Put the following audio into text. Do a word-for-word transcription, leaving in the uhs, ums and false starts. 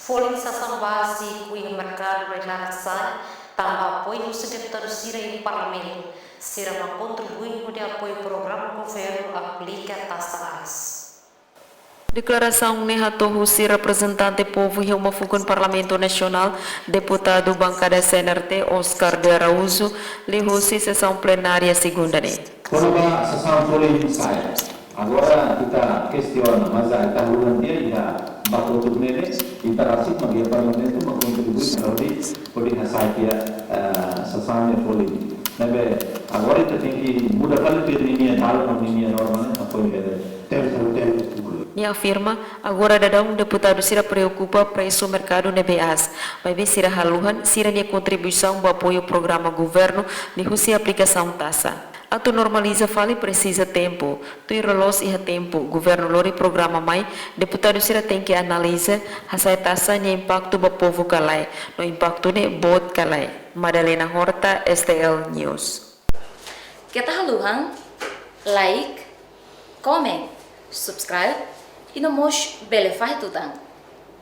Folin sasán báziku iha merkadu rai-laran sai tanba apoiu husi deputadu sira iha Parlamentu, sira mak kontribui hodi apoiu programa governu aplika taxa aas. Deklarasaun ne'e hato'o husi reprezentante povu iha uma fukun Parlamentu Nasionál, deputadu bankada C N R T, Oscar de Araújo, liuhusi sesaun plenária segunda ne'e. Kona-ba sasán folin sai. Agora ita kestiona, mas ita haluha tiha iha ba kotuk ne'e, ita rasik mak iha Parlamentu mak kontribui hodi, hodi hasai tiha, eh, sasán ne'e folin. Ne'ebé agora ita tenke muda fali tuir ninia dalan, ninia norma ne'e, apoiu ne'e. Tempu, tempu. Nia afirma, agora daudaun deputadu sira preokupa presu merkadu ne'ebé aas, maibé sira haluha sira-nia kontribuisaun ba apoiu programa governu liuhusi aplikasaun taxa. Atu normaliza fali presiza tempu. Tuir loloos iha tempu governu lori programa mai, deputadu sira tenke analiza, hasai taxa nia impaktu ba povu ka lae, no impaktu ne'e boot ka lae. Madalena Horta, S T L News. Keta haluha like, comment, subscribe, i no mós bele fahe tutan.